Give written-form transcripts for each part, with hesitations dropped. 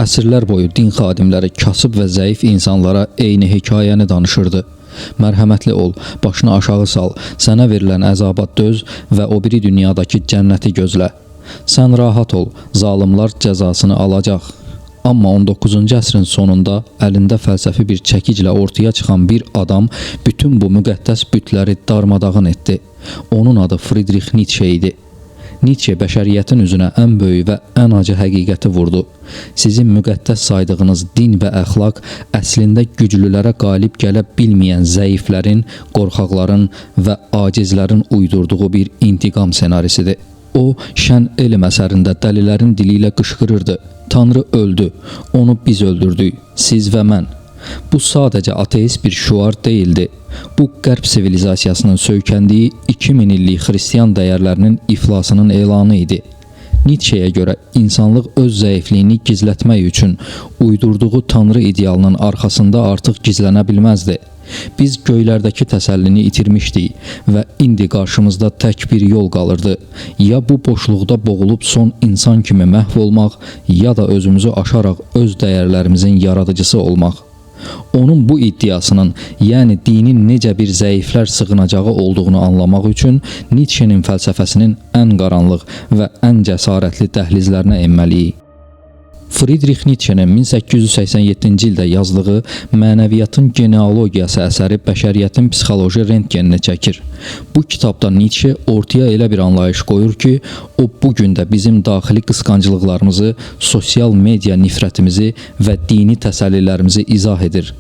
Əsrlər boyu din xadimləri kasıb və zəif insanlara eyni hekayəni danışırdı. Mərhəmətli ol, başını aşağı sal, sənə verilən əzaba döz və o biri dünyadakı cənnəti gözlə. Sən rahat ol, zalımlar cəzasını alacaq. Amma 19-cu əsrin sonunda əlində fəlsəfi bir çəkiclə ortaya çıxan bir adam bütün bu müqəddəs bütləri darmadağın etdi. Onun adı Friedrich Nietzsche idi. Nietzsche bəşəriyyətin üzünə ən böyük və ən acı həqiqəti vurdu. Sizin müqəddəs saydığınız din və əxlaq əslində güclülərə qalib gələ bilməyən zəiflərin, qorxaqların və acizlərin uydurduğu bir intiqam ssenarisidir. O, Şən elm əsərində dəlilərin dili ilə qışqırırdı. Tanrı öldü, onu biz öldürdük, siz və mən. Bu sadəcə ateist bir şüar deyildi. Bu qərb sivilizasiyasının söykəndiyi 2000 illik xristian dəyərlərinin iflasının elanı idi. Nietzscheyə görə insanlıq öz zəifliyini gizlətmək üçün uydurduğu tanrı idealının arxasında artıq gizlənə bilməzdi. Biz göylərdəki təsəllini itirmişdik və indi qarşımızda tək bir yol qalırdı. Ya bu boşluqda boğulub son insan kimi məhv olmaq, ya da özümüzü aşaraq öz dəyərlərimizin yaradıcısı olmaq. Onun bu iddiasının, yəni dinin necə bir zəiflər sığınacağı olduğunu anlamaq üçün Nietzschenin fəlsəfəsinin ən qaranlıq və ən cəsarətli dəhlizlərinə enməliyik. Friedrich Nietzschenin 1887-ci ildə yazdığı Mənəviyyatın Genealogiyası əsəri bəşəriyyətin psixoloji rentgenini çəkir. Bu kitabda Nietzsche ortaya elə bir anlayış qoyur ki, o bu gün də bizim daxili qısqanclıqlarımızı, sosial media nifrətimizi və dini təsəllilərimizi izah edir.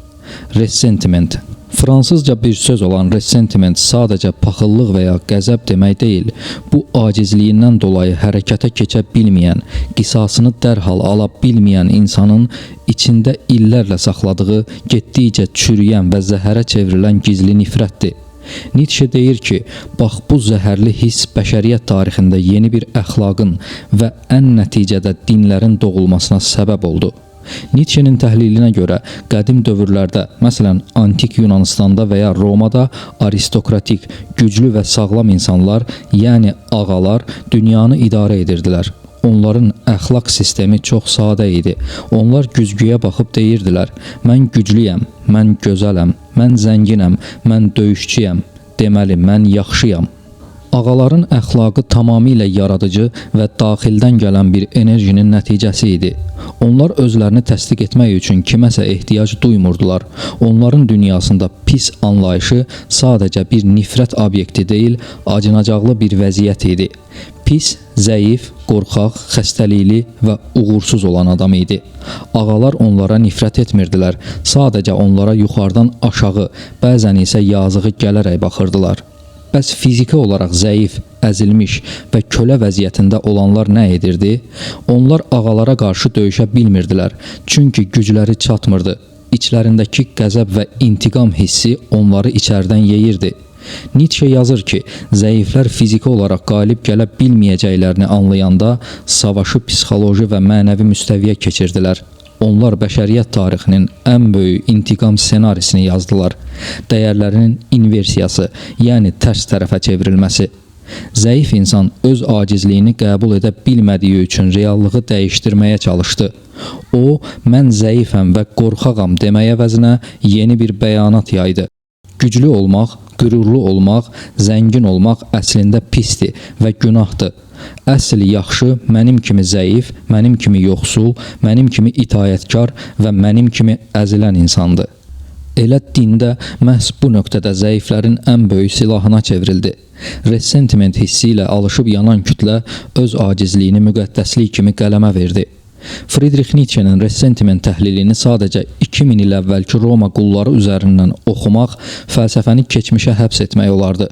Ressentiment. Fransızca bir söz olan ressentiment sadəcə paxıllıq və ya qəzəb demək deyil. Bu acizliyindən dolayı hərəkətə keçə bilməyən, qisasını dərhal ala bilməyən insanın içində illərlə saxladığı, getdikcə çürüyən və zəhərə çevrilən gizli nifrətdir. Nietzsche deyir ki, bax bu zəhərli hiss bəşəriyyət tarixində yeni bir əxlaqın və ən nəticədə dinlərin doğulmasına səbəb oldu. Nietzschenin təhlilinə görə qədim dövrlərdə, məsələn, antik Yunanıstanda və ya Romada aristokratik, güclü və sağlam insanlar, yəni ağalar dünyanı idarə edirdilər. Onların əxlaq sistemi çox sadə idi. Onlar güzgüyə baxıb deyirdilər: "Mən güclüyəm, mən gözələm, mən zənginəm, mən döyüşçüyəm. Deməli mən yaxşıyam." Ağaların əxlaqı tamamilə yaradıcı və daxildən gələn bir enerjinin nəticəsi idi. Onlar özlərini təsdiq etmək üçün kiməsə ehtiyac duymurdular. Onların dünyasında pis anlayışı sadəcə bir nifrət obyekti deyil, acınacaqlı bir vəziyyət idi. Pis, zəif, qorxaq, xəstəlikli və uğursuz olan adam idi. Ağalar onlara nifrət etmirdilər, sadəcə onlara yuxarıdan aşağı, bəzən isə yazığı gələrək baxırdılar. Bəs fiziki olaraq zəif, əzilmiş və kölə vəziyyətində olanlar nə edirdi? Onlar ağalara qarşı döyüşə bilmirdilər, çünki gücləri çatmırdı. İçlərindəki qəzəb və intiqam hissi onları içərdən yeyirdi. Nietzsche yazır ki, zəiflər fiziki olaraq qalib gələ bilməyəcəklərini anlayanda savaşı psixoloji və mənəvi müstəviyə keçirdilər. Onlar bəşəriyyət tarixinin ən böyük intiqam ssenarisini yazdılar. Dəyərlərinin inversiyası, yəni tərs tərəfə çevrilməsi. Zəif insan öz acizliyini qəbul edə bilmədiyi üçün reallığı dəyişdirməyə çalışdı. O, mən zəifəm və qorxağam demək əvəzinə yeni bir bəyanat yaydı. Güclü olmaq, qürurlu olmaq, zəngin olmaq əslində pisdir və günahdır. Əsl yaxşı mənim kimi zəif, mənim kimi yoxsul, mənim kimi itaətkar və mənim kimi əzilən insandır. Elə dində məhz bu nöqtədə zəiflərin ən böyük silahına çevrildi. Ressentiment hissi ilə alışıb yanan kütlə öz acizliyini müqəddəslik kimi qələmə verdi. Friedrich Nietzschenin ressentiment təhlilini sadəcə 2000 il əvvəlki Roma qulları üzərindən oxumaq fəlsəfəni keçmişə həbs etmək olardı.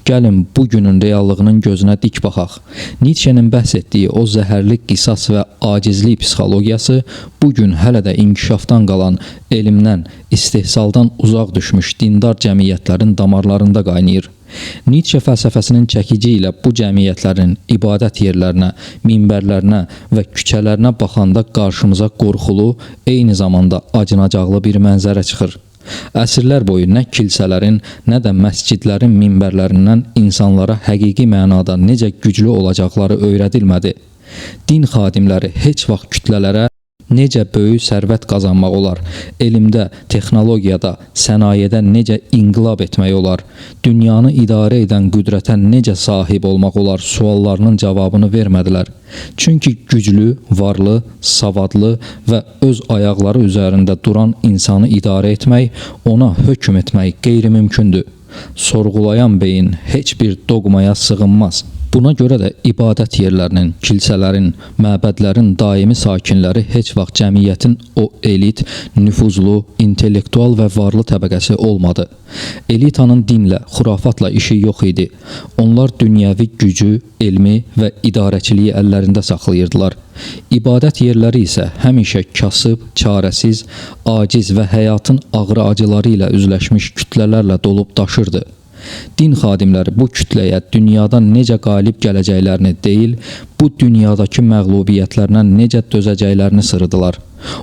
Gəlin bu günün reallığının gözünə dik baxaq. Nietzschenin bəhs etdiyi o zəhərli qisas və acizlik psixologiyası bu gün hələ də inkişafdan qalan, elmdən, istehsaldan uzaq düşmüş dindar cəmiyyətlərin damarlarında qaynayır. Nietzsche fəlsəfəsinin çəkici ilə bu cəmiyyətlərin ibadət yerlərinə, minbərlərinə və küçələrinə baxanda qarşımıza qorxulu, eyni zamanda acınacaqlı bir mənzərə çıxır. Əsrlər boyu nə kilsələrin, nə də məscidlərin minbərlərindən insanlara həqiqi mənada necə güclü olacaqları öyrədilmədi. Din xadimləri heç vaxt kütlələrə Necə böyük sərvət qazanmaq olar? Elmdə, texnologiyada, sənayedə necə inqilab etmək olar? Dünyanı idarə edən qüdrətə necə sahib olmaq olar suallarının cavabını vermədilər. Çünki güclü, varlı, savadlı və öz ayaqları üzərində duran insanı idarə etmək, ona hökm etmək qeyri-mümkündür. Sorğulayan beyin heç bir doqmaya sığınmaz. Buna görə də ibadət yerlərinin, kilsələrin, məbədlərin daimi sakinləri heç vaxt cəmiyyətin o elit, nüfuzlu, intellektual və varlı təbəqəsi olmadı. Elitanın dinlə, xurafatla işi yox idi. Onlar dünyəvi gücü, elmi və idarəçiliyi əllərində saxlayırdılar. İbadət yerləri isə həmişə kasıb, çarəsiz, aciz və həyatın ağrı acıları ilə üzləşmiş kütlələrlə dolub daşırdı. Din xadimləri bu kütləyə dünyada necə qalib gələcəklərini deyil, bu dünyadakı məğlubiyyətlərinə necə dözəcəklərini sırıdılar.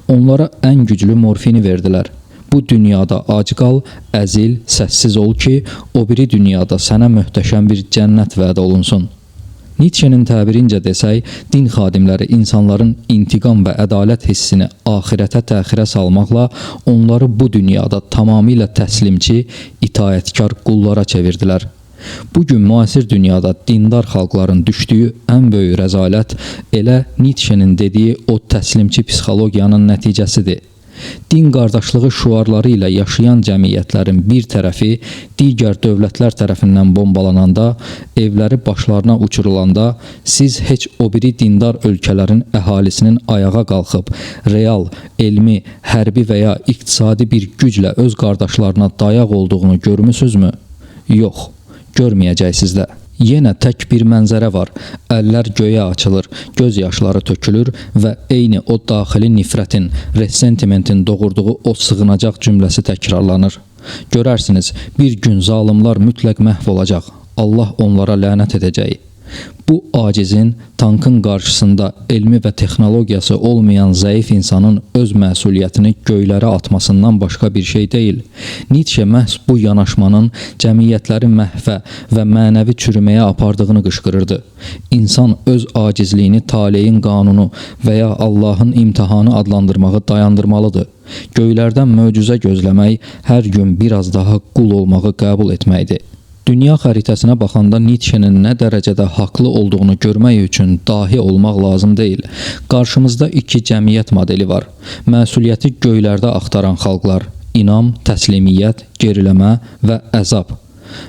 Onlara ən güclü morfini verdilər. Bu dünyada ac qal, əzil, səssiz ol ki, o biri dünyada sənə möhtəşəm bir cənnət vəd olunsun. Nietzschenin təbirincə desək, din xadimləri insanların intiqam və ədalət hissini axirətə təxirə salmaqla onları bu dünyada tamamilə təslimçi, itaətkar qullara çevirdilər. Bu gün müasir dünyada dindar xalqların düşdüyü ən böyük rəzalət elə Nietzschenin dediyi o təslimçi psixologiyanın nəticəsidir. Din qardaşlığı şüarları ilə yaşayan cəmiyyətlərin bir tərəfi digər dövlətlər tərəfindən bombalananda, evləri başlarına uçurulanda, siz heç o biri dindar ölkələrin əhalisinin ayağa qalxıb real, elmi, hərbi və ya iqtisadi bir güclə öz qardaşlarına dayaq olduğunu görmüsünüzmü? Yox, görməyəcəksiniz də. Yenə tək bir mənzərə var. Əllər göyə açılır, göz yaşları tökülür və eyni o daxili nifrətin, resentimentin doğurduğu o sığınacaq cümləsi təkrarlanır. Görərsiniz, bir gün zalimlar mütləq məhv olacaq. Allah onlara lənət edəcək. Bu acizin, tankın qarşısında elmi və texnologiyası olmayan zəif insanın öz məsuliyyətini göylərə atmasından başqa bir şey deyil. Nietzsche məhz bu yanaşmanın cəmiyyətləri məhvə və mənəvi çürüməyə apardığını qışqırırdı. İnsan öz acizliyini taleyin qanunu və ya Allahın imtahanı adlandırmağı dayandırmalıdır. Göylərdən möcüzə gözləmək, hər gün biraz daha qul olmağı qəbul etməkdir. Dünya xəritəsinə baxanda Nietzschenin nə dərəcədə haqlı olduğunu görmək üçün dahi olmaq lazım deyil. Qarşımızda iki cəmiyyət modeli var. Məsuliyyəti göylərdə axtaran xalqlar, inam, təslimiyyət, geriləmə və əzab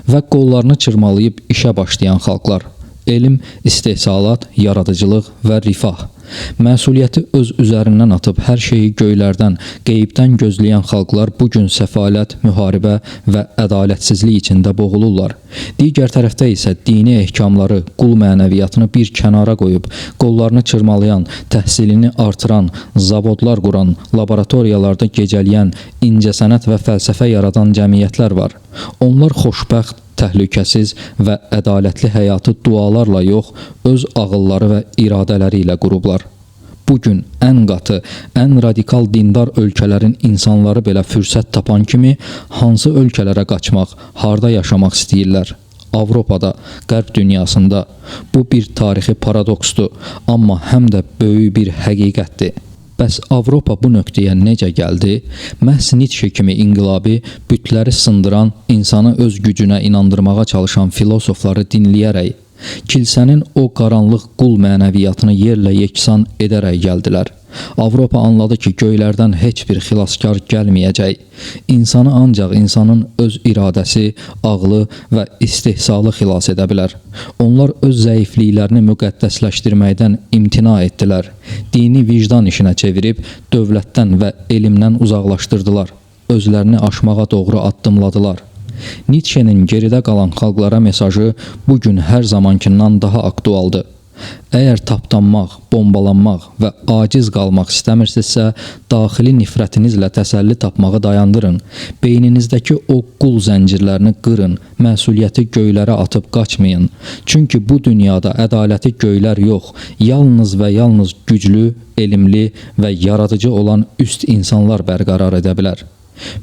və qollarını çırmalayıb işə başlayan xalqlar, elm, istehsalat, yaradıcılıq və rifah. Məsuliyyəti öz üzərindən atıb hər şeyi göylərdən, qeybdən gözləyən xalqlar bu gün səfalət, müharibə və ədalətsizlik içində boğulurlar. Digər tərəfdə isə dini ehkamları, qul mənəviyyatını bir kənara qoyub, qollarını çırmalayan, təhsilini artıran, zavodlar quran, laboratoriyalarda gecələyən, incəsənət və fəlsəfə yaradan cəmiyyətlər var. Onlar xoşbəxt, təhlükəsiz və ədalətli həyatı dualarla yox, öz ağılları və iradələri ilə qurublar. Bu gün ən qatı, ən radikal dindar ölkələrin insanları belə fürsət tapan kimi hansı ölkələrə qaçmaq, harda yaşamaq istəyirlər? Avropada, Qərb dünyasında. Bu bir tarixi paradoksdur, amma həm də böyük bir həqiqətdir. Bəs Avropa bu nöqtəyə necə gəldi? Məhz Nietzsche kimi inqilabi, bütləri sındıran, insanı öz gücünə inandırmağa çalışan filosofları dinləyərək, kilsənin o qaranlıq qul mənəviyyatını yerlə yeksan edərək gəldilər. Avropa anladı ki, göylərdən heç bir xilaskar gəlməyəcək. İnsanı ancaq insanın öz iradəsi, ağlı və istehsalı xilas edə bilər. Onlar öz zəifliklərini müqəddəsləşdirməkdən imtina etdilər. Dini vicdan işinə çevirib dövlətdən və elmdən uzaqlaşdırdılar. Özlərini aşmağa doğru addımladılar. Nietzschenin geridə qalan xalqlara mesajı bu gün hər zamankindən daha aktualdır. Əgər tapdanmaq, bombalanmaq və aciz qalmaq istəmirsinizsə, daxili nifrətinizlə təsəlli tapmağı dayandırın. Beyninizdəki o qul zəncirlərini qırın, məsuliyyəti göylərə atıb qaçmayın. Çünki bu dünyada ədaləti göylər yox, yalnız və yalnız güclü, elmli və yaradıcı olan üst insanlar bərqərar edə bilər.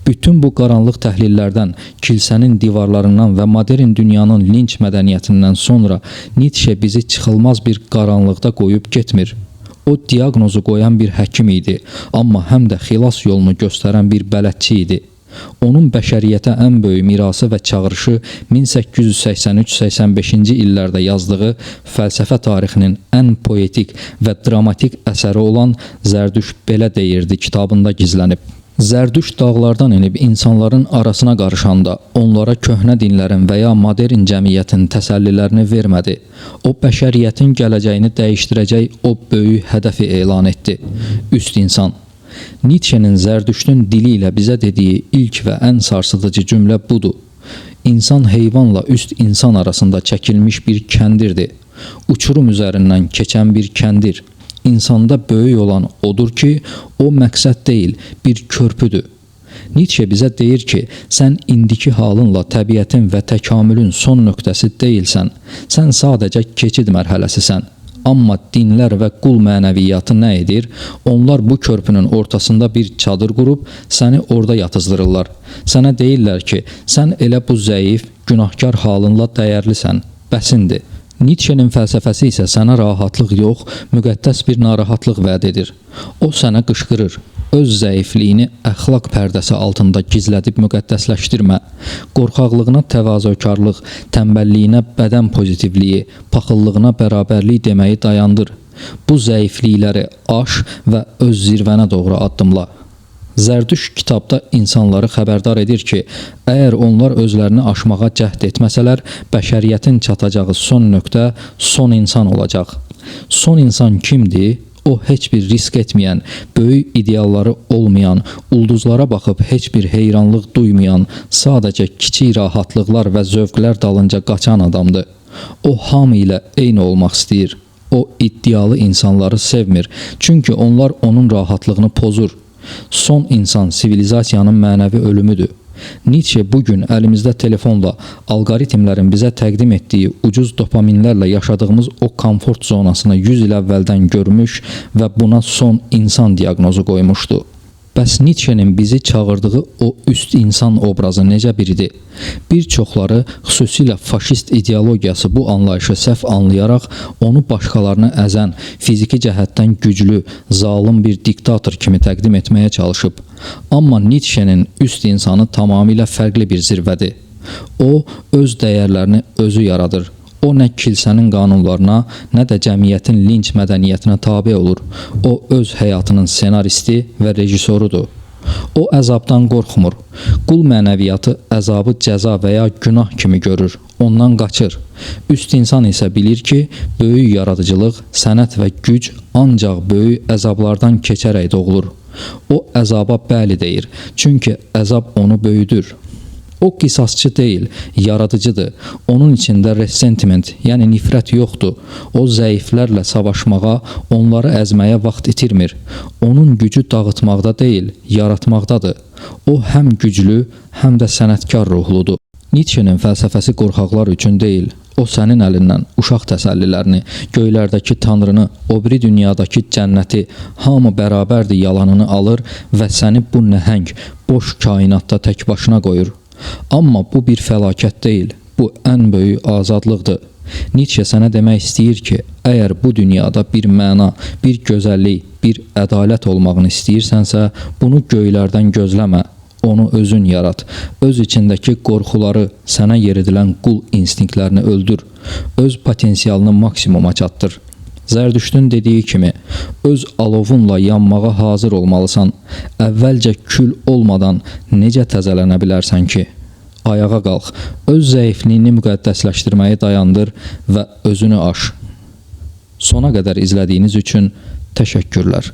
Bütün bu qaranlıq təhlillərdən, kilsənin divarlarından və modern dünyanın linç mədəniyyətindən sonra Nietzsche bizi çıxılmaz bir qaranlıqda qoyub getmir. O diaqnozu qoyan bir həkim idi, amma həm də xilas yolunu göstərən bir bələdçi idi. Onun bəşəriyyətə ən böyük mirası və çağırışı 1883-85-ci illərdə yazdığı fəlsəfə tarixinin ən poetik və dramatik əsəri olan Zərdüş belə deyirdi kitabında gizlənib. Zərdüşt dağlardan enib insanların arasına qarışanda onlara köhnə dinlərin və ya modern cəmiyyətin təsəllilərini vermədi. O bəşəriyyətin gələcəyini dəyişdirəcək o böyük hədəfi elan etdi. Üst insan. Nietzsche'nin Zərdüştün dili ilə bizə dediyi ilk və ən sarsıdıcı cümlə budur. İnsan heyvanla üst insan arasında çəkilmiş bir kəndirdir. Uçurum üzərindən keçən bir kəndir. İnsanda böyük olan odur ki, o məqsəd deyil, bir körpüdür. Nietzsche bizə deyir ki, sən indiki halınla təbiətin və təkamülün son nöqtəsi deyilsən. Sən sadəcə keçid mərhələsisən. Amma dinlər və qul mənəviyyatı nə edir? Onlar bu körpünün ortasında bir çadır qurub səni orada yatızdırırlar. Sənə deyirlər ki, sən elə bu zəif, günahkar halınla dəyərlisən, bəsindir. Nietzsche'nin fəlsəfəsi isə sənə rahatlıq yox, müqəddəs bir narahatlıq vəd edir. O sənə qışqırır. Öz zəifliyini əxlaq pərdəsi altında gizlədib müqəddəsləşdirmə. Qorxaqlığına təvazökarlıq, tənbəlliyinə bədən pozitivliyi, paxıllığına bərabərlik deməyi dayandır. Bu zəiflikləri aş və öz zirvənə doğru addımla. Zərdüşt kitabda insanları xəbərdar edir ki, əgər onlar özlərini aşmağa cəhd etməsələr, bəşəriyyətin çatacağı son nöqtə son insan olacaq. Son insan kimdir? O heç bir risk etməyən, böyük idealları olmayan, ulduzlara baxıb heç bir heyranlıq duymayan, sadəcə kiçik rahatlıqlar və zövqlər dalınca qaçan adamdır. O hamı ilə eyni olmaq istəyir. O iddialı insanları sevmir, çünki onlar onun rahatlığını pozur. Son insan sivilizasiyanın mənəvi ölümüdür. Nietzsche bu gün əlimizdə telefonla, alqoritmlərin bizə təqdim etdiyi ucuz dopaminlərlə yaşadığımız o komfort zonasını 100 il əvvəldən görmüş və buna son insan diaqnozu qoymuşdu. Bəs Nietzsche'nin bizi çağırdığı o üst insan obrazı necə biridir? Bir çoxları, xüsusilə faşist ideologiyası bu anlayışı səhv anlayaraq onu başqalarını əzən, fiziki cəhətdən güclü, zalım bir diktator kimi təqdim etməyə çalışıb. Amma Nietzsche'nin üst insanı tamamilə fərqli bir zirvədir. O, öz dəyərlərini özü yaradır. O nə kilsənin qanunlarına, nə də cəmiyyətin linç mədəniyyətinə tabe olur. O öz həyatının ssenaristi və rejissorudur. O əzabdan qorxmur. Qul mənəviyyatı əzabı cəza və ya günah kimi görür, ondan qaçır. Üst insan isə bilir ki, böyük yaradıcılıq, sənət və güc ancaq böyük əzablardan keçərək doğulur. O əzaba bəli deyir, çünki əzab onu böyüdür. O qisasçı deyil, yaradıcıdır. Onun içində ressentiment, yəni nifrət yoxdur. O zəiflərlə savaşmağa, onları əzməyə vaxt itirmir. Onun gücü dağıtmaqda deyil, yaratmaqdadır. O həm güclü, həm də sənətkar ruhludur. Nietzsche'nin fəlsəfəsi qorxaqlar üçün deyil. O sənin əlindən uşaq təsəllilərini, göylərdəki tanrını, o biri dünyadakı cənnəti, hamı bərabərdir yalanını alır və səni bu nəhəng, boş kainatda tək başına qoyur. Amma bu bir fəlakət deyil, bu ən böyük azadlıqdır. Nietzsche sənə demək istəyir ki, əgər bu dünyada bir məna, bir gözəllik, bir ədalət olmağını istəyirsənsə, bunu göylərdən gözləmə, onu özün yarat. Öz içindəki qorxuları, sənə yeridilən qul instinktlərini öldür. Öz potensialını maksimuma çatdır. Zərdüştün dediyi kimi, öz alovunla yanmağa hazır olmalısan. Əvvəlcə kül olmadan necə təzələnə bilərsən ki? Ayağa qalx, öz zəifliyini müqəddəsləşdirməyi dayandır və özünü aş. Sona qədər izlədiyiniz üçün təşəkkürlər.